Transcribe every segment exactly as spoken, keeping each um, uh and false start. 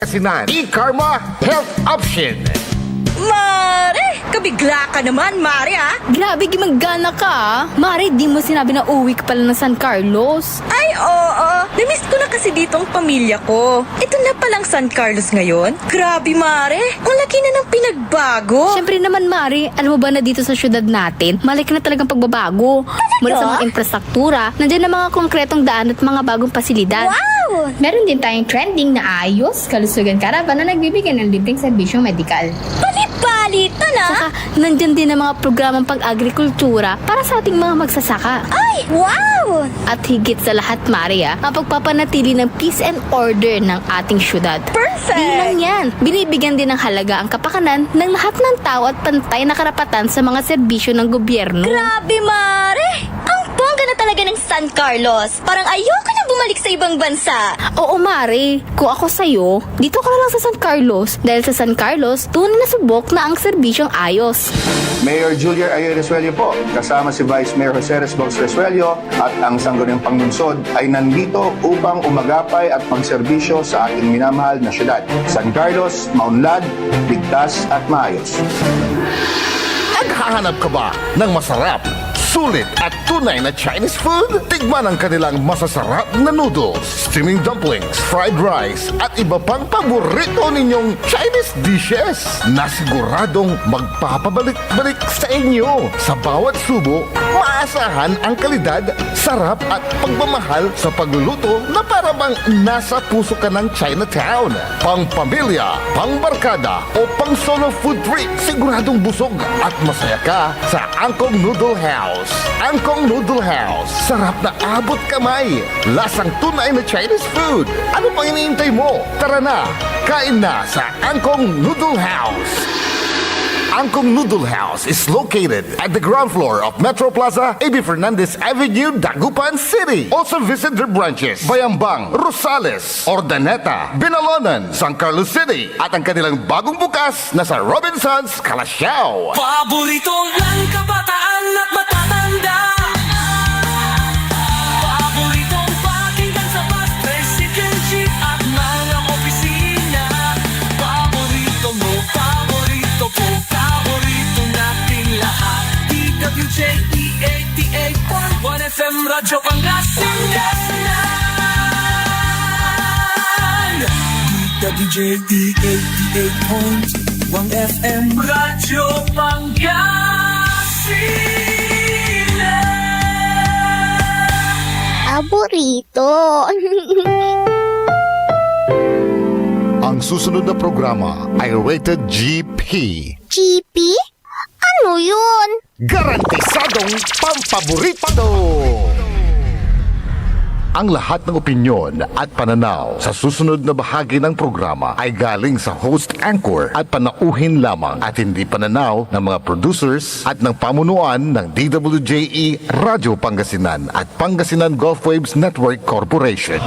Pangasinan, e-Karma Health Option. Mare! Kabigla ka naman, Mare, ah! Grabe, gimanggana ka, ah! Mare, di mo sinabi na uwi ka pala ng San Carlos. Ay, oo. Namiss ko na kasi ditong pamilya ko. Ito na palang San Carlos ngayon. Grabe, Mare. Ang laki na ng pinagbago. Siyempre naman, Mare. Alam mo ba na dito sa syudad natin, malaki na talagang pagbabago. Talaga? Mula sa mga infrastruktura, nandiyan na mga konkretong daan at mga bagong pasilidad. Wow! Meron din tayong trending na ayos, kalusugan caravan na nagbibigay ng libreng serbisyong medikal. Bali-bali to na! Saka, nandyan din ang mga programang pag-agrikultura para sa ating mga magsasaka. Ay, wow! At higit sa lahat, Mare, ah, ang pagpapanatili ng peace and order ng ating syudad. Perfect! Di lang yan, binibigyan din ng halaga ang kapakanan ng lahat ng tao at pantay na karapatan sa mga serbisyo ng gobyerno. Grabe, Mare! Ang bongga na talaga ng San Carlos! Parang ayoko na bumalik sa ibang bansa! Oo, Mare. Kung ako sa'yo, dito ka na lang sa San Carlos. Dahil sa San Carlos, tunay na subok na ang serbisyong ayos. Mayor Julier Ayoy Resuello po, kasama si Vice Mayor Jose Resbox Resuello at ang sangguniang panlungsod ay nandito upang umagapay at magserbisyo sa ating minamahal na syudad. San Carlos, maunlad, ligtas at maayos. Naghahanap ka ba ng masarap, sulit at tunay na Chinese food? Tikman ang kanilang masasarap na noodles, steaming dumplings, fried rice, at iba pang paborito ninyong Chinese dishes na siguradong magpapabalik-balik sa inyo. Sa bawat subo, maasahan ang kalidad, sarap at pagmamahal sa pagluluto na para bang nasa puso ka ng Chinatown. Pang pamilya, pang barkada, o pang solo food trip, siguradong busog at masaya ka sa Angkong Noodle House. Angkong Noodle House, sarap na abot kamay, lasang tunay na Chinese food. Ano pang iniintay mo? Tara na, kain na sa Angkong Noodle House. Angkong Noodle House is located at the ground floor of Metro Plaza, A B Fernandez Avenue, Dagupan City. Also visit their branches, Bayambang, Rosales, Urdaneta, Binalonan, San Carlos City, at ang kanilang bagong bukas na sa Robinsons Calasiao. Paborito ng kabataan at matatanda. Paboritong pakinggan sa bus, tricycle, jeep at mga opisina. Paborito mo, paborito ko, paborito nating lahat. D W J E eighty-eight point one F M Radyo Pangasinan. D W J E eighty-eight point one F M Radyo Pangasinan. Paborito. Ang susunod na programa ay rated G P. G P? Ano yun? Garantisadong pampaborito! Ang lahat ng opinyon at pananaw sa susunod na bahagi ng programa ay galing sa host anchor at panauhin lamang at hindi pananaw ng mga producers at ng pamunuan ng D W J E Radyo Pangasinan at Pangasinan Gulf Waves Network Corporation.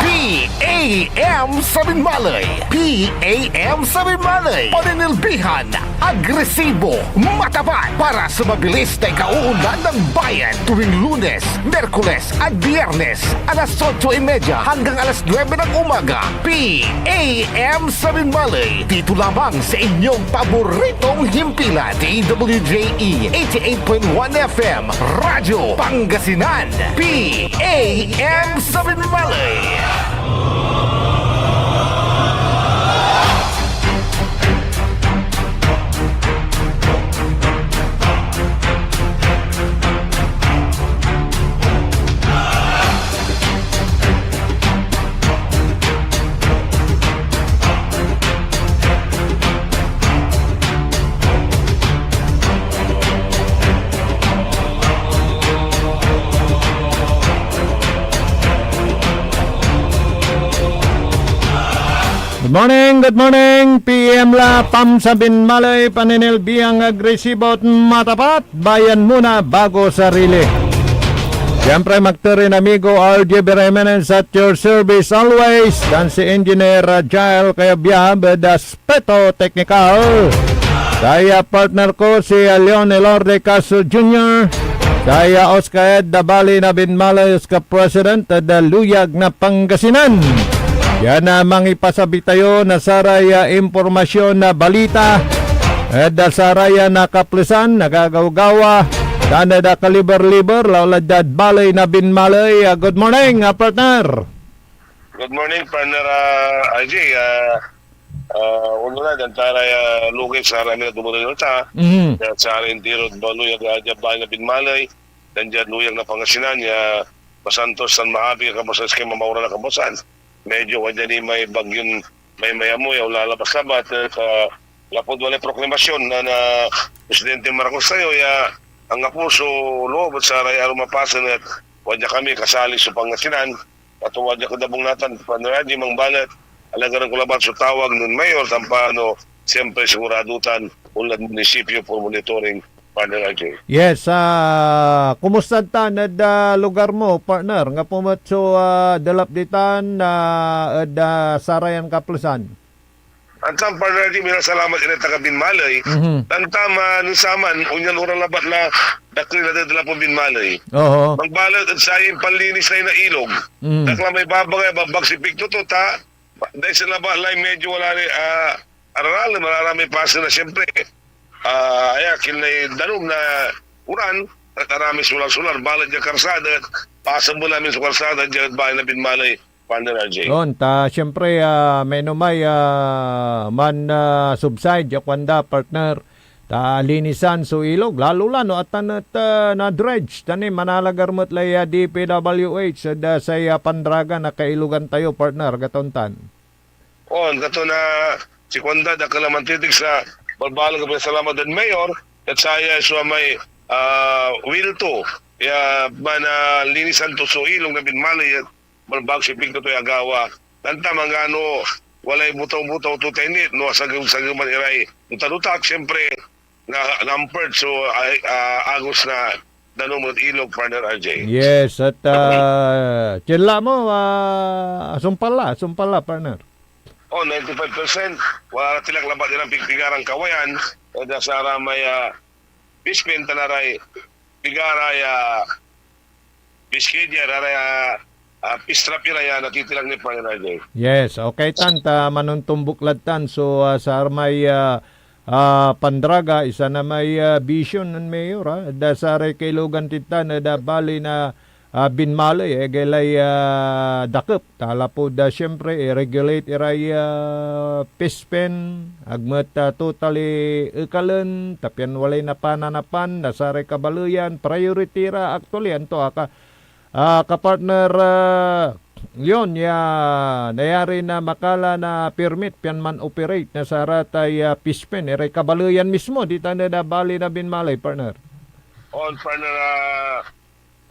P A M sa Binmalay! P A M sa Binmalay! Paninilbihan, agresibo, matapat para sa mabilis na ikauunlad ng bayan tuwing Lunes, Merkules at Biyernes, alas otso y media hanggang alas nuebe ng umaga. P A M sa Binmalay, dito lamang sa inyong paboritong himpilan, D W J E eighty-eight point one F M, Radyo Pangasinan, P A M sa Binmalay. Good morning, good morning, P M la, P A M sa Binmalay, paninilbihan, agresibo at matapat. Bayan muna bago sarili. Siyempre, magterin amigo R J B Remenes at your service always. Dan si Engineer Jael Kayabia, Bedas Peto Teknikal. Saya partner ko si Leon Elorde Castro Junior. Saya Oscar Ed Dabali na Binmalay, Oscar President, ed Luyag na Pangasinan. Yan, ah, mangipasabi tayo na saray, ah, impormasyon na balita ed, ah, sarayan a kaplesan, nagagawgawa, tan ed, ah, kaliber-liber, laulad diad baley na Binmaley. Ah, good morning, ah, partner. Good morning, partner, ah, R J. Ah, ah, una na, diad saray, ah, lugay, saray amin a dumadaloy ta, Mhm. diad saray intirod baluyag, ah, diad baley na Binmaley, tan diad luyag na Pangasinan, ya masantos tan maabig a kabuasan, sakey mamauran a kabuasan. Medyo wadya ni may bagyon may mayamoy a onlalabas labat, eh, sa lapud walay proklamasyon na, na Presidente Marcos tayo, ya anggapo so loob ed saray arum a pasen et wadya kami kasali so Pangasinan, at wadya kod abung natan, Panaradi, mangbalet, alagaren ko labat so tawag nen Mayor, tan pano, siyempre, sigurado tan onlad munisipyo for monitoring, Partner R J. Yes, ah, kumusta tan ed, ah, lugar mo, partner? Anggapo met so, ah, delap ditan, ah, ed, ah, sarayan kaplesan? Antam, Partner R J, minasalamat iray taga Binmaley. Mhm. Antam, ah, no saman, onyan oran labat la, dakel ya nadedelap ed Binmaley. Oho. Mangbalet ed say impanlinis na ilog. Mm. Dakla may babagay, babag si Picto to, ta, dahil sa labat lay medyo wala ni, ah, araral, mararami pasen na siyempre. Ah, aya, kinlay danum na uran, at arami sular-sular, balet diad karsada, pasabol amin so karsada, diad baley na Binmaley, Partner R J. On, ta siyempre, ah, mainomay, ah, man, ah, subside, ya kuanda, partner, ta linisan so ilog, lalo la no atan et, ah, na-dredge, tan manalagar met lay, ah, D P W H ed, ah, say, ah, pandraga na kailogan tayo, partner, gatoon tan. On, kato na si kuanda, dakel a mantitik sa balbaleg a pasalamat ed Mayor, et saya so may, ah, will to, ya manlinisan to so ilog na Binmaley, et balbaleg so ipikto toy agawa. Antam anggano walay botaw-botaw to taynit, no asagem-sageman iray duta-dutak, siyempre, na, na-hampered so, ay, ah, agos na danum ed ilog, Partner R J. Yes, et, ah, kien la mo, ah, asumpal la, asumpal la, partner. Oh, ninety-five percent. Wala la tilak labat iran pigpigaran kawayan, ed saramay, ah, fishpen tan aray pigara ya, ah, fish cage ya, aray, ah, ah, fish trap ira ya natitilak ni Partner R J. Yes, okay tan, ta manontombuk lad tan so, ah, saramay, ah, ah, pandraga, isa na may, ah, vision nen Mayor, ah, da saray kailogan ti tan, ah, da bali na, ah, Binmaley, eh, egey lay, ah, dakep. Ta lapud, ah, siyempre, i-regulate iray, ah, fishpen, ag met, ah, totally ekalen, ta pian walay napananapan na saray kabaleyan, priority ra, actually, anto, ah, ka-, ah, kapartner, ah, Leon, ya nayari na makala na permit pian man-operate na saratay, ah, fishpen, iray kabaleyan mismo, ditan ed, ah, bali na Binmaley, partner. On, partner, ah,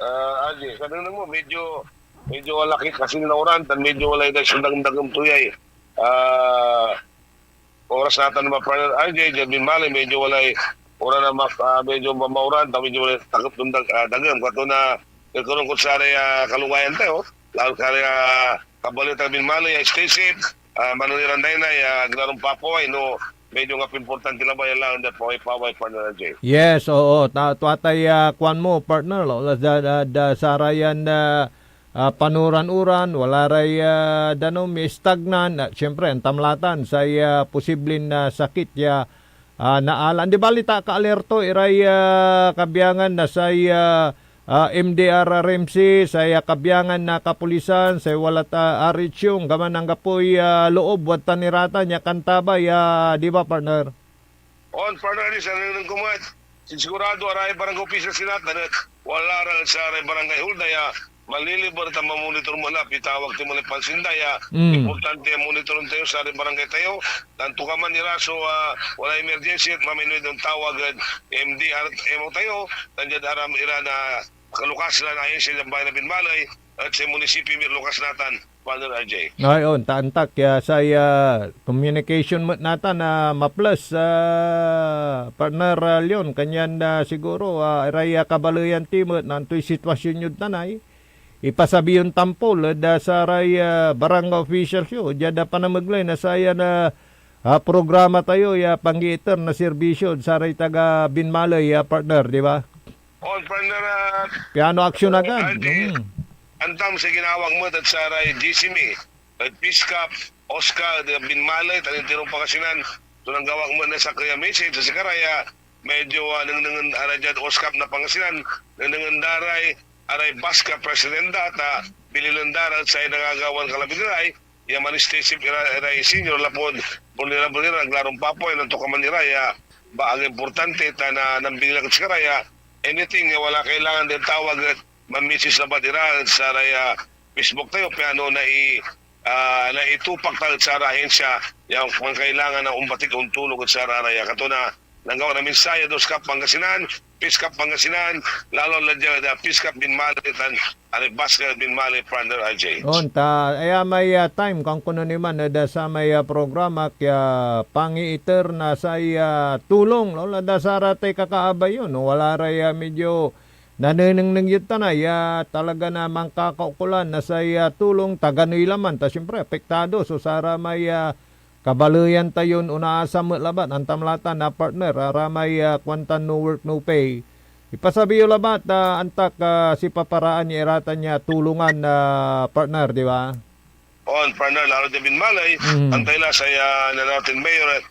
ah, Aji, sa nengneng mo, medyo, medyo walaki kasi na uran, tan medyo walay day sundang dagem to yay, ah, oras natan, mga partner R J, diad Binmaley, medyo walay oras na ma-, ah, medyo mamauran, ta medyo walay takep ton dag-, ah, dagem. Kato na, nagkaroon ko saray, ah, kalungayan tayo, lalo saray, ah, kabaleyan taga Binmaley, ah, stay safe, ah, mano iran daynay, ah, aglaron papaway, no, medyo nga importante labat ya lang, da paway-paway, partner R J. Yes, oo. Ta-, tua tay, ah, kuan mo, partner, lo, la, da, da, da, sarayan, ah, ah, panuran-uran, wala ray, ah, danum, stagnan. Ah, siyempre, antam la tan say, ah, posibleng, ah, sakit ya, ah, naalaan. Di bali ta kaalerto iray, ah, kabiangan na say, ah, ah, M D R R M C, say, ah, kabiangan na kapulisan, say walat, ah, R H U, anggaman anggapoy, ah, loob, wadtan iratan ya kantabay, ah, di ba, partner? On, partner, di sa nengneng ko met, sigurado, aray barangay officials natan et wala ra ed saray barangay hall da ya manliliber tan mamonitor met la, pitawag ti met lay pansin da ya. Mm. Importante ya monitoren tayo saray barangay tayo, ta antokaman ira so, ah, walay emergency et mamay inmay tawag ed M D R M O tayo, tan diad aram ira na kalukas la na ahensya diad baley na Binmaley, et say munisipyo mit lukas natan, Partner R J. Ay, on, ta antak ya say, ah, communication met natan, ah, maples, ah, Partner, ah, Leon, kanyan, ah, siguro, ah, iray, ah, kabaleyan ti met, nantoy sitwasyon yod tan ay ipasabi yon tampol ed, ah, saray, ah, barangay officials yo, diad, ah, panamegley na sayan, ah, ah, programa tayo ya pangiiter na serbisyo ed saray taga Binmaley, ah, partner, di ba? On, partner, ah, Piano action agad. R J, Mm. antam say ginawag met ed saray G C M E. ed Piscap, Oscar, ed Binmaley, tan interon Pangasinan. So, nanggawak met na sakey a message ed sikara ya medyo, ah, nengnengen ara diad Oscar na Pangasinan, nengnengen da ray, aray Basca president da, ta bililen da ra ed say nangagawan kalabit iray, ya manistesip ira, iray senior lapud vulnerable ira, naglaron papoy, nantokaman ira, ya baag importante, ta na, nambinilak ed sikara, ya anything ya wala kailangan den tawag et manmisis labat ira ed saray, ah, Facebook tayo, piano nai-, ah, naitupak ta ed sara ahensya ya mankailangan na ombatik ontulong ed sarara ya. Kato na, nanggawa na mensahe ed Oscar Pangasinan, Piscap Pangasinan, lalo la dia ed, ah, Piscap Binmaley tan Aribasca Binmaley, partner R J. On, ta, aya may, ah, time, kuanko ni man, ed, ah, samay, ah, programa, kaya pangiiter na say, ah, tulong, lalo da saratay kakaabay yo, no? Wala ray, ah, medyo nanenengneng yod tanay, ah, talaga na mankakaukolan na say, ah, tulong, taga Noy laman, ta siyempre, apektado so saramay, ah, kabaleyan tayon onaasam met labat, antam la tan na partner, aramay, ah, kuantan no work, no pay. Ipasabi yo labat, ah, antak, ah, sipaparaan ya iratan ya tulongan, ah, partner, di ba? On, partner, lalo dia Binmaley, Mm. antay la say, ah, nanatin mayor, eh,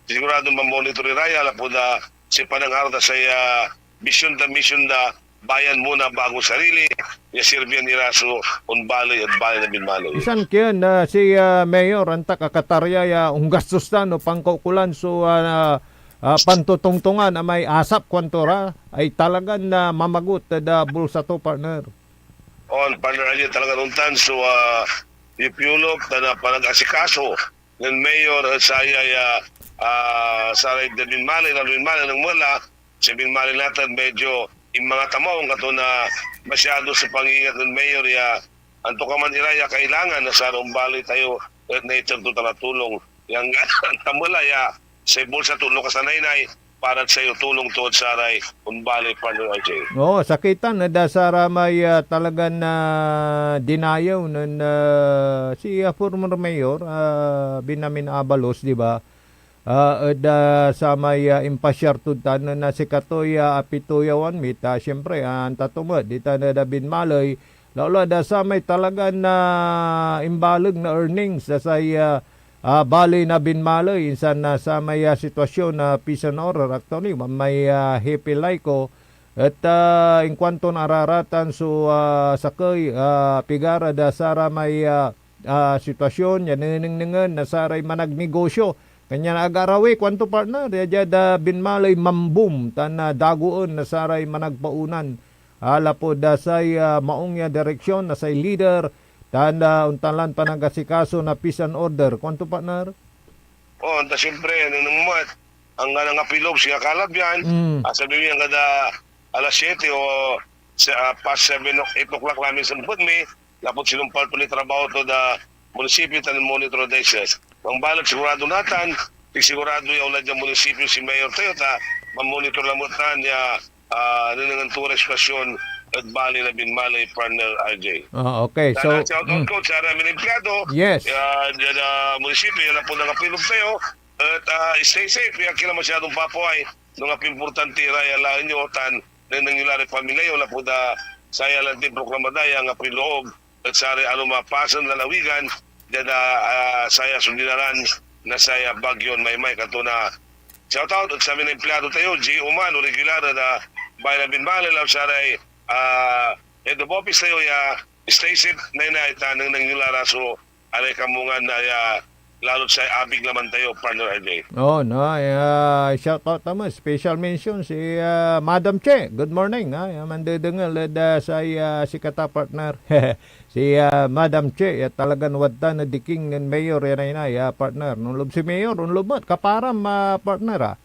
sigurado mamonitor ira ya, lapud, ah, sipanang arta say, ah, vision da, mission da, bayan muna bago sarili, ya sirbian ira so onbaley ed baley na Binmaley. Isan kien, ah, si, ah, Mayor, antak akatarya ya onggastos tan no pankaukolan so, ah, ah, pantotongtongan a may asap, kuanto ra, ay talagan, ah, mamagot ed, ah, bulsa to, partner. On, partner, aya talagan ontan so, ah, pipiyulop tan, ah, panag-asikaso nen Mayor ed saya ya, ah, saray da Binmaley, lalo Binmaley, nagmela, si Binmaley natan medyo inmangat a maong, kato na masyado so pangiingat nen Mayor ya antokaman ira ya kailangan na saray ombaley tayo et naiter to tan a tulong. Yang antamela ya say bulsa to, lokas a naynay, para sayo tulong to ed saray ombaley, partner R J. Oo, sakitan ed, ah, saramay, ah, talagan, ah, dinayew nen, ah, si, ah, former mayor, ah, Benjamin Abalos, di ba? Ah, ed, ah, samay, ah, impasyar tod tan nen, ah, sikatoy, ah, apitoyawan mi, ta siyempre, ah, anta to met, ditan ed, ah, Binmaley, laulad, ah, samay talagan, ah, imbaleg na earnings da say, ah, ah, baley na Binmaley, insan na samay, ah, sitwasyon na peace and order, actually, may, ah, Hepe Laico, et, ah, inkuanton araratan so, ah, sakey, ah, pigara da saramay, ah, ah, sitwasyon ya nenengnengen na saray managnegosyo. Kanyan ag arawi, kuanto, partner, ya diad, ah, Binmaley mambum tan, ah, dagoen na saray managpaonan. Ah, lapud, ah, say, ah, maong ya direksyon na say lider, tan, ah, ontan lan panagasikaso na peace and order. Kuanto, partner? Oh, anta siyempre, nengneng met, anggan angapilog, singa kalab yan. Mm. Ah, sabi mi, anggad, ah, alas siyete o sa, ah, past seven o eight o'clock la may sempet mi, lapud sinumpal to ni trabaho to da munisipyo tan monitor da ises. Mangbaleg sigurado natan, sigurado ya onla dia munisipyo si Mayor tayo ta mamonitor lamet tan ya, ah, nenengneng to ray sitwasyon ed baley na Binmaley, partner R J. Ah, okay. So, shout out, mm, ko sa amin empleyado, yes, ya, dia, da munisipyo, ya lapud angapilog tayo, et, ah, stay safe, ya kila masyadong papuay, no, apimportante ira ya laen yo, tan nengneng yo la ray pamilya yo, lapud, ah, saya lanti programa da ya angapiloob, et saray arum a pasen, lalawigan, diad, ah, ah, saya so dinalan na saya bagyon Maymay, kato na. Shout out ed samin a empleyado tayo, J O man, o regular ed, ah, baley na Binmaley, labi saray, ah, head of office tayo ya stay safe, naynay, ta nengneng yo la ra so aray kamungan na ya, lalod say abig laman tayo, partner R J. Oh, no, ya, shout out naman, special mention si, ah, Madam Che. Good morning, ha. Ya mandedengel ed, ah, say, ah, sikata, partner. Si, ah, Madam Che, ya talagan wadtan na diking nen Mayor, ya naynay, ya, partner. Onloob si Mayor, onloob met, kaparam, ah, partner, ah.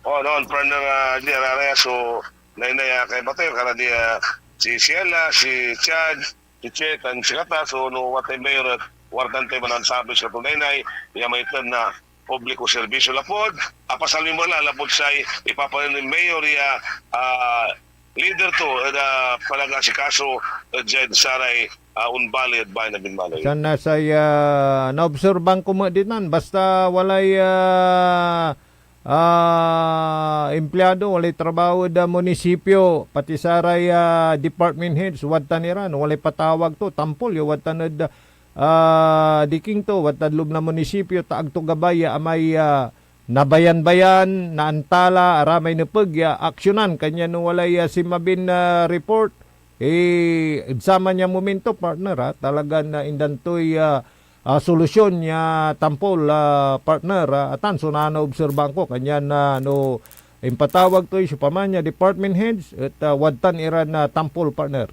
Oh, no, partner, ah, di, araraya, so, naynay, ah, kaiba tayo, kana di, ah, si Sheila, si Chad, si Che, tan sikata, so, no, watay Mayor, ah, wartan tayo manansabi sa tunay nay, ya may term na publiko serbisyo lapud, apasal mi met la, lapud say, ipapanen ni Mayor, ya, ah, leader to, ed, ah, panag-asikaso, ed diad saray, ah, onbaley ed baley na Binmaley. Tan na say, ah, naobserban ko met ditan, basta walay, ah, ah, empleyado, walay trabaho ed, ah, munisipyo, pati saray, ah, department heads, wadtan iran, walay patawag to, tampol ya wadtan ed, ah, ah, diking to, wadtad loob na munisipyo, ta agto gabay ya amay, ah, nabayan-bayan, naantala, aramay nepeg ya aksyonan, kanyan no walay, ah, sinmabin, ah, report, eh, ed saman ya momento, partner, ah, talagan, ah, indan toy, ah, ah, solusyon ya tampol, ah, partner, ah, atan so nanaobserbahan ko, kanyan, ah, no impatawag toy siopaman ya department heads, et, ah, wadtan iran, ah, tampol, partner.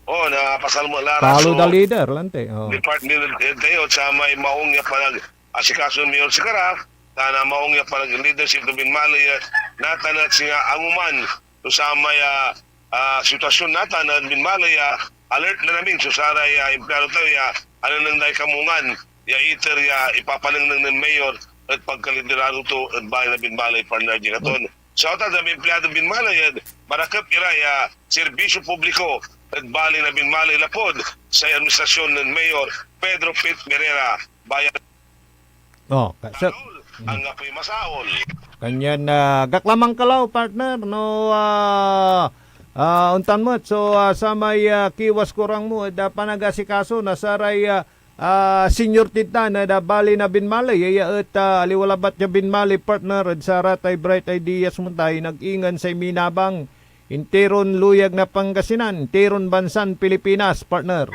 Oh, napasal mo la ra. Follow the leader, lante. Oh. Department head tayo, samay maong ya panag-asikaso ni Mayor sikara, tan, ah, maong ya panag-leadership na binmaley, ah, natan et singa angoman so samay, ah, ah, sitwasyon natan na binmaley, ah, alert na namin so saray, ah, empleyado tayo ya anengneng day kamungan ya iter ya ipapanengneng nen Mayor et pagkaliderado to ed baley na binmaley, partner Jing Aton. Sa otan, may empleyado binmaley ed marakep ira ya serbisyo publiko ed baley na binmaley lapud say administrasyon nen Mayor Pedro Pete Merera, bayan Oh, ka-, sa- Saul, anggapoy masaol. Kanyan, ah, gaklamang kalaw, partner, no, ah, ah, ontan met so, ah, samay, ah, kiwas kurang mo ed, ah, panagasikaso na saray, ah, ah, senior titdan ed, ah, baley na binmaley, ya et, ah, aliwa labat ya binmaley, partner, ed saratay bright ideas mo tay nag-ingen say minabang, interon luyag na Pangasinan, interon bansan Pilipinas, partner.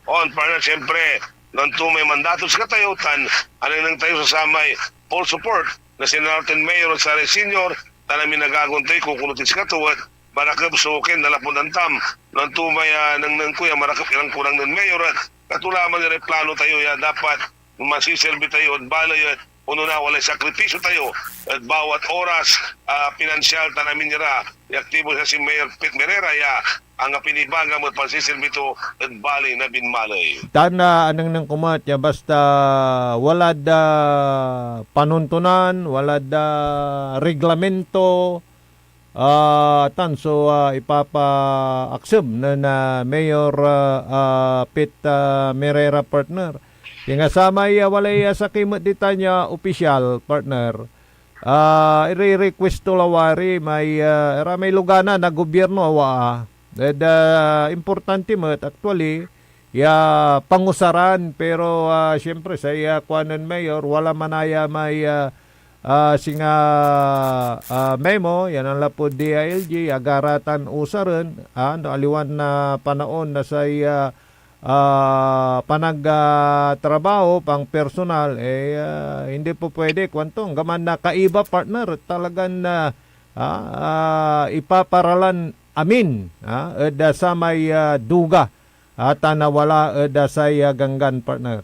On, partner, siyempre, no anto may mandato sikatayo, tan anengneng tayo so samay full support na sinarten mayor ed saray senior, tan amin a gagawaen tayo, kukunutin sikato, et marakep so ken nanlapud antam. No anto may, ah, nengneng ko ya marakep iran kurang nen mayor, et kato laman iray plano tayo ya dapat mansiserbi tayo ed baley, et onona walay sakripisyo tayo ed bawat oras, ah, pinansyal tan amin ira ya aktibo ya si Mayor Pete Merera ya anggapoy nibaga met pansiserbi to ed baley na binmaley. Tan, ah, anengneng ko met ya basta walad, ah, panontonan, walad, ah, reglamento, ah, tan so, ah, ipapaakseb nen, ah, Mayor, ah, ah, Pete, ah, Merera, partner. Singa samay, ah, walay, ah, sakey met ditan ya opisyal, partner. Ah, ire-request to lawari may, ah, ira may luganan na gobyerno, awa, ah. Ed, ah, importante met, actually, ya pangusaran, pero, ah, siyempre, say, ah, kuanen mayor, wala manaya may, ah, ah, singa, ah, memo, ya nanlapud D I L G, agara tan usaren, ah, no aliwan na panaon na say, ah, ah, panag-, ah, trabaho, pang personal, eh, ah, hindi po pwede, kuanto, anggaman na kaiba, partner, talagan, ah, ah, ah, ipaparalan amin, ah, ed, ah, samay, ah, duga, ah, tan nawala ed, ah, say, ah, ganggan, partner.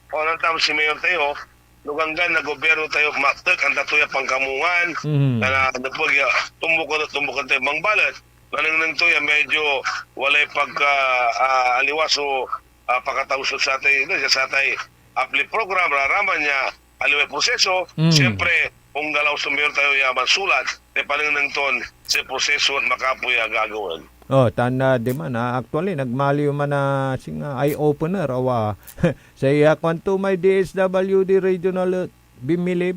O, antam si Mayor tayo, no ganggan na gobyerno tayo, maktek, anta to ya pangkamungan, Mhm. na, na, nepeg ya, tumbuken, tumbuken tayo mangbalet. Nanengneng to ya medyo walay pagka, ah, aliwa so, ah, pakatausot satay, no, ya satay uplift program, raraman ya aliway proseso, Mm. siyempre, onggalaw so mayor tayo ya mansulat, ya panengneng ton say proseso et makapoy a gagawaen. Oh, tan, ah, di man, ah, actually, nagmaliw man a singa eye-opener, awa. Say, ah, kuanto may D S W D regional, eh, binmilib,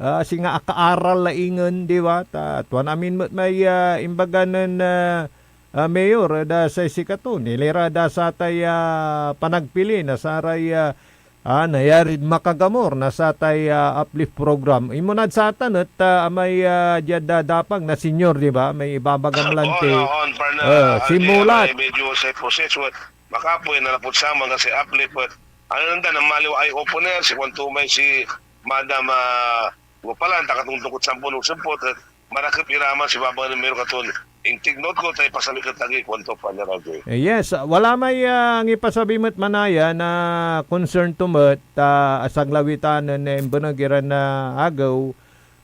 ah, singa akaaral la ingen, di ba? Ta, tuan amin met may, ah, imbaga nen, ah, ah, mayor, eh, da say sikato, nilira da satay, ah, panagpili na saray, ah, ah, nayarid makagamor na satay, ah, uplift program. Inmonad satan et, ah, amay, ah, diad, ah, dapag na senior, di ba? May ibabagam lanti. Oo, on, partner. Ah, ah, simulat. May medyo sa proseso et makapoy na lapud saman kasi uplift et ano nanda, namaliw eye-opener, si kuanto may si Madam, ah, Gopalan, takatungtong kod sampon o sempot, et marakep iraman si Baba Numero katon intignot ko, tay pasabi ket agi, kuanto, Partner R J. Eh, yes, wala may, ah, angipasabi met manaya na concern to met, ah, asaglawitan nen imbeneg iran na agew.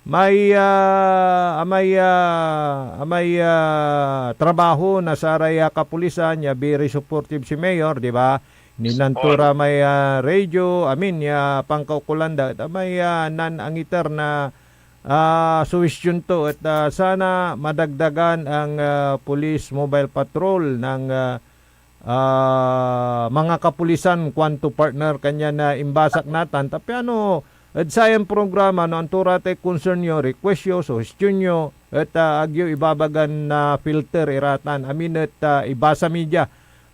May, ah, amay, ah, amay, ah, trabaho na saray, ah, kapulisan ya very supportive si Mayor, di ba? Ninanto ra may, ah, radio, amin ya pankaukolan da, et amay, ah, nan angiter na ah, suwestyon to et, ah, sana madagdagan ang, ah, Police Mobile Patrol ng, ah, ah, mga kapulisan, kuanto, partner, kanyan, ah, imbasak natan. Ta piano ed sayan programa, no anto ra tay concern yo, request yo, suhestyon yo, et, ah, agyo ibabagan na filter iratan. Amin et, ah, ibasa mi dia.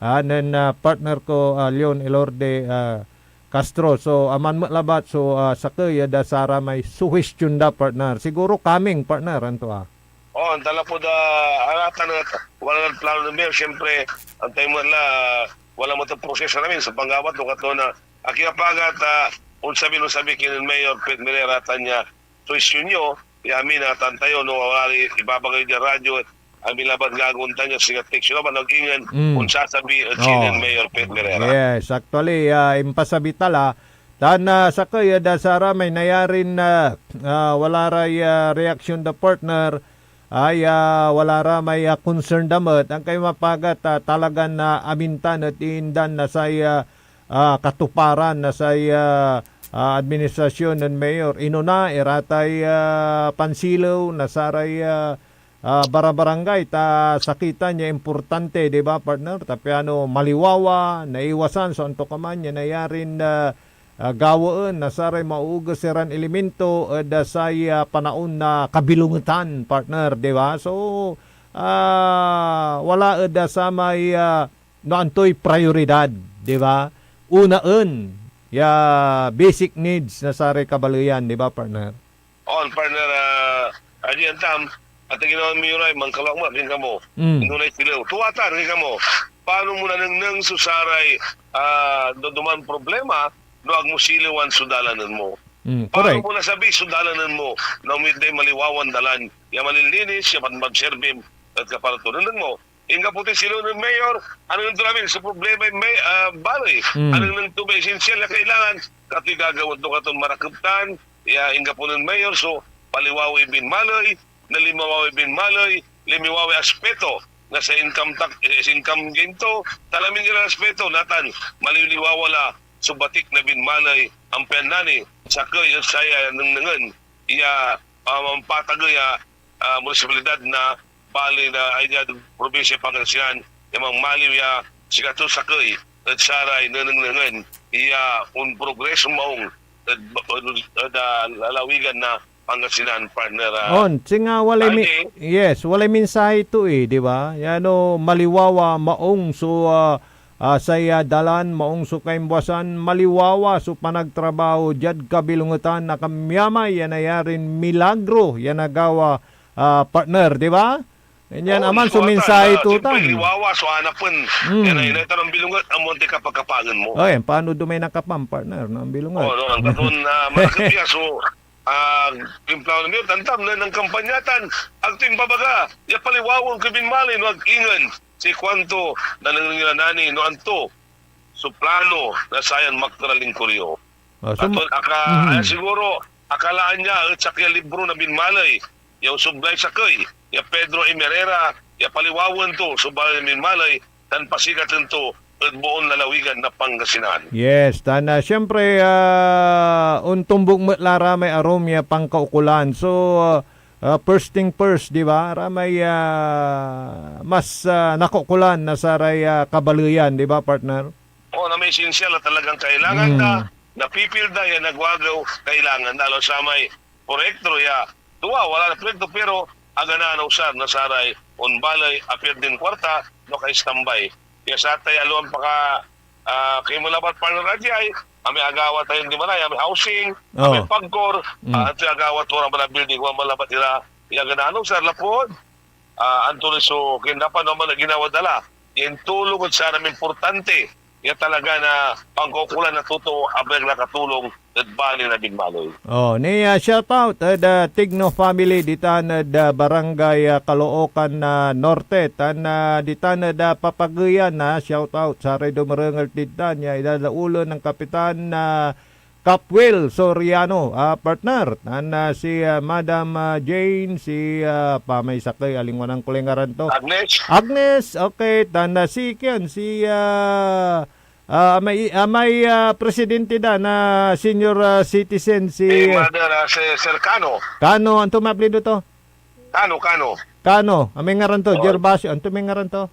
ah, nen, ah, partner ko, ah, Leon Elorde, ah, Castro. So, aman met labat so, ah, sakey ed, ah, saramay suhestiyon da, partner. Siguro coming, partner, anto, ah? Oo, anta lapud, ah, aratan et wala lan plano nen Mayor, siyempre, antay met la, ah, wala met proseso namin sa panggawat no katlo na akipapagat, ah, onsabi, onsabi kinen Mayor Pete Merera tan ya suhestiyon yo, ya amin a tan tayo, no, wala ri ibabagay diad radyo, amin labat gagawaen tayo, singa text yo labat, no, ag ingen Mm. onsasabi ed Oo. Sinen Mayor Pete Merera. Yes, actually, ah, impasabi ta la, tan, ah, sakey ed, ah, saramay nayarin, ah, ah, wala ray, ah, reaksyon da partner, ay, ah, wala ra may, ah, concern da met, angkay mapagat, ah, talagan, ah, amintan et iindan na say, ah, ah, katuparan na say, ah, ah, administrasyon nen Mayor. Inona, iratay, ah, pansilew na saray, ah, ah, barabarangay ta sakitan ya importante, di ba, partner? Ta piano maliwawa, naiwasan so antokaman ya nayarin, ah, ah, gawaen na saray mauuges iran elemento ed, ah, say, ah, panaon na kabilongetan, partner, di ba? So, ah, wala ed, ah, samay, ah, no antoy prioridad, di ba? Unaen ya basic needs na saray kabaleyan, di ba, partner? On, partner, ah, adi antam, at ginawa mi ray, mangkalawak mo, akin kamo. Mm. Inunay silew. Tuatan, akin kamo. Paano mo nanengneng so saray, ah, doduman problema no ag mo silewan so dalanen mo? Mm, Paano correct. mo nasabi so dalanen mo na umitday maliwawan dalan ya malinlinis, ya manmanserbim, at kaparatunan mo? Inggapo ti silew nen Mayor, anengneng to amin so problema may, ah, baley. Mm. Anengneng to may esensyal ya kailangan, katoy gagawaen to katon marakep tan, ya inggapo nen Mayor so paliwaway binmaley, na limawaway binmaley, limiwaway aspeto na sa income tax, eh, sa income gain to, tan amin iran aspeto, natan, maliliwawa la so batik na binmaley, ampian nani, sakey ed saya nengnengen, ya, ah, mampatagey a ah, munisipalidad na baley na ay diad probinsya Pangasinan ya mangmaliw ya sikato sakey ed saray nenengnengen ya onprogreso maong ed, ed, ed, ah, lalawigan na Pangasinan, partner, ah. On, singa walay mi-, Ay, di. yes, walay mensahe to eh, di ba? Ya no, maliwawa, maong so, ah, ah, say, ah, dalan, maong so kaimbasan, maliwawa so panagtrabaho diad kabilongetan, akamyamay ya nayarin milagro ya nagawa, ah, partner, di ba? Kanyan Oo, aman so mismo atan, mensahe na, to siyempre, tan. liwawa so anapen. Mm. Yan ay, na, ito ng bilungat, amon ti kapagkapangan mo. Oy, paano dumay nakapam, partner, ng bilungat? Oo, no, ang katon, ah, malakit niya, so, ah, timplaw na niyo, tantam na ng kampanyatan, agto imbabaga, ya paliwawan ko binmali, no, ag ingen, si kuanto, nanengneng ira nani, no, anto, so plano na sayan makera lingkor yo. Ah, so, Aton aka-, Mhm. ah, siguro, akalaan niya et sakey a libro na binmaley ya onsublay sakey ya Pedro M. Herrera ya paliwawen to so baley na binmaley tan pasikaten to ed boon lalawigan na Pangasinan. Yes, tan, ah, siyempre, ah, ontombok met la ra may arum ya pankaukolan. So, ah, ah, first thing first, di ba? Ra may, ah, mas, ah, nakaukolan na saray, ah, kabaleyan, di ba, partner? O, na may esensyal na talagang kailangan Mm. da, napipil da, ya nagwagaw, kailangan da. Alam sa may proyekto ya, tua, wala na proyekto, pero agana na usar na saray onbaley a pierdin kuarta, no, ka-standby. Ya satay aliwan paka, ah, kayo mo labat, partner, adi ay, amay agawa tayo di manay, amay housing, amay Oh. pagkor, Mm. ah, antoy agawa to, amay building, wala labat ira, ya agana na usar lapud, ah, anto ni so kindapan no man a ginawa da la. Intulong ed saram importante ya talaga na pangkaukolan na totoo a biag nakatulong ed baley na binmaley. Oh, ni, ah, shout out ed, ah, Tigno family ditan ed, ah, Barangay, ah, Caloocan, ah, Norte, tan, ah, ditan ed, ah, Papagueyan, ah, shout out saray dumerengel ditan ya idadaulen nen Kapitan, ah, Capwil Soriano, ah, partner. Tan, ah, si, ah, Madam, ah, Jane, si, ah, pamay sakey, alingwanan ko lay ngaran to. Agnes? Agnes, okay. Tan, ah, si, kian, si, ah, ah, may, ah, may, ah, presidente da na senior, ah, citizen, si Si Mother, ah, si Sir Cano. Cano, anto may apelyido to? Cano, Cano. Cano, amay ngaran to, Oh. Gervasio, anto may ngaran to?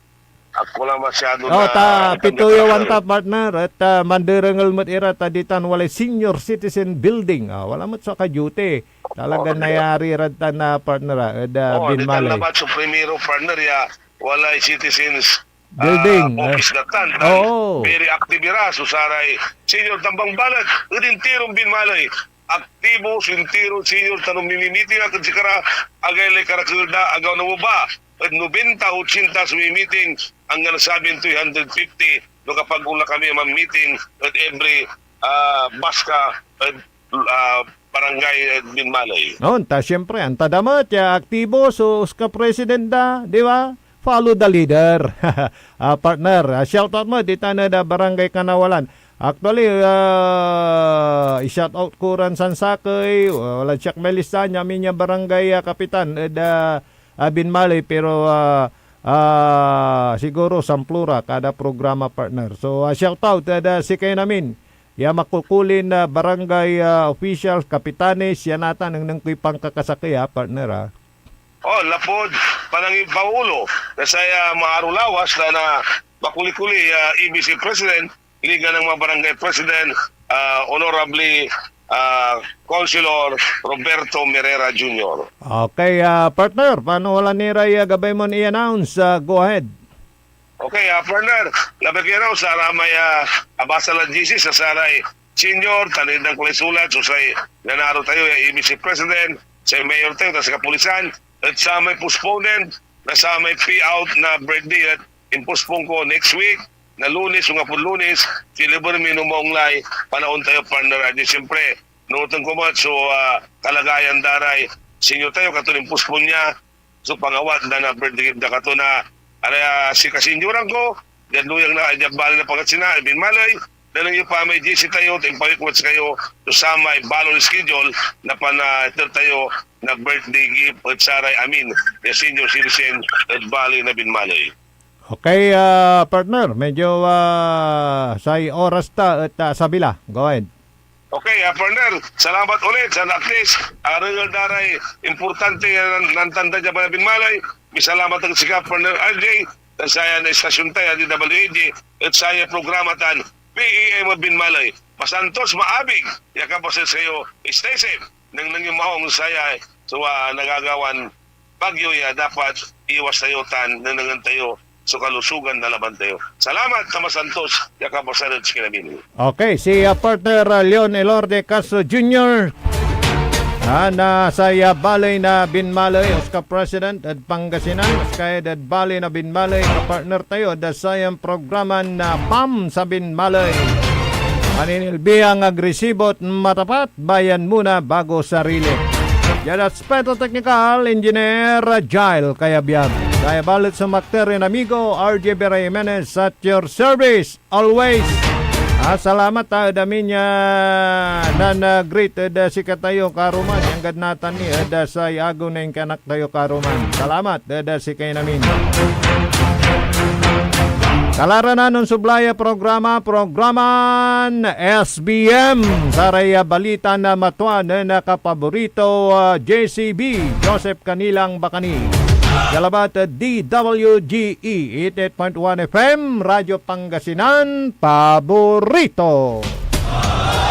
Ako lang masyado Oh, na ta, pituyo wan ta, partner, et, ah, manderengel met ira, ta ditan walay senior citizen building. Ah, wala met so aka-duty. Talaga Oh, nayari rad tan, ah, partner, ah, ed, ah, Oh, ditan binmaley. labat so primero, partner, ya walay citizens Building, ah, eh. Office datan, tan Oo. very active ira so saray senior tan bangbalet ed intiron Binmaley. Aktibo so intiron senior tan mimimiting ak ed sikara, agaylay karakel da, agawa na waba ed nobenta, ochenta so mimiting, anggan sabi three hundred fifty no kapag onla kami a mammiting ed every, ah, baska ed, ah, barangay ed Binmaley. On, ta siyempre, anta da met ya aktibo so ska president da, di ba? Follow the leader. Ah, partner, ah, shout out mo, di tane da Barangay Kanawalan. Actually, ah, i-shout out ko ran sansakey, wala siak may lista, nia amin ya barangay, ah, kapitan, ed, ah, ah, Binmaley, pero, ah, ah, siguro samplo ra kada programa, partner. So, ah, shout out ed, ah, sikayon amin ya makukulin, ah, barangay, ah, officials, kapitanes, ya natan, nengneng koy pankakasakey, ah, partner, ah. Oh, lapud panangipaulo na saya maaro lawas na, na makuli-kuli, ah, E B C President, Liga ng mga Barangay President, ah, Honorable, ah, Councilor Roberto Merera Junior. Okay, ah, partner, paano wala ni ray, ah, gabay mon i-announce? Ah, go ahead. Okay, ah, partner, labay ko yan, oh, saramay, ah, abasa la G C sa saray senior, tan itdan ko lay sulat, so say nanaro tayo, ya A B C President, say mayor tayo, tan say kapulisan, et samay postponed, na samay payout na birthday, et impospon ko next week, na Lunes, so ngapud Lunes, deliver mi no maong lay panaon tayo, partner, at siyempre, nunoten ko met so, ah, kalagayan da ray senior tayo, katon impospon nia, so pangawat da na birthday gift da kato na, ara, ah, sikasinyoran ko, diad luyang na, diad bali na Pangasinan, Binmaley, nanengneng yo pa may G C tayo, ta impawit ko ed sikayo, so samay balon schedule na panaiter tayo na birthday gift ed saray amin ya senior citizen ed bali na Binmaley. Okay, ah, partner, medyo, ah, say oras ta et, ah, sabila. Go ahead. Okay, ah, partner, salamat ulit sa at least, ah, arengel da ray importante ya nan-, nantanda dia Binmaley. Misalamat ak ed sika, partner R J, tan sayan istasyon tayo, D W A D, et sayan programa tan P A M ed Binmaley. Masantos, maabig ya kapasen sayo. Stay safe. Nengneng yo maong saya so, ah, nagagawan bagyo ya dapat iwas tayo tan nengnengen tayo so kalusugan na laman tayo. Salamat ta masantos ya kapasen ed sikanamin. Okay, si, ah, partner, ah, Leon Elorde Castro Junior, ah, na say, ah, baley na Binmaley, oska president ed Pangasinan, oska ed baley na Binmaley, kapartner tayo ed sayan programan na Pam sa Binmaley. Paninilbihan, agresibo et matapat, bayan muna bago sarili. Diad aspeto teknikal, Engineer Jael Kayabyab. Kaya balet so makter yan amigo, R J Vera Jimenez, at your service, always. Ah, salamat, ah, ed amin ya nan, ah, greet ed, ah, sikatayo karuman, anggad natan ni, ed, ah, say agew na inkanak tayo karuman. Salamat ed, ah, sikayon amin. Kalaranan, onsoblay a programa, programan S B M. Saray, ah, balita na matua nen, ah, kapaborito, ah, J C B, Joseph Canilang Bacani. Ya labat, ah, D W G E, eighty-eight point one F M, Radyo Pangasinan, paborito.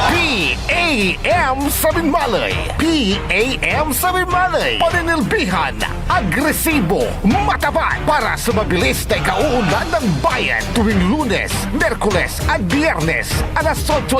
P A M sa Binmaley. P A M sa Binmaley. Paninilbihan, agresibo, matapat para sa mabilis na ikauunlad ng bayan tuwing Lunes, Miyerkules at Biyernes, alas otso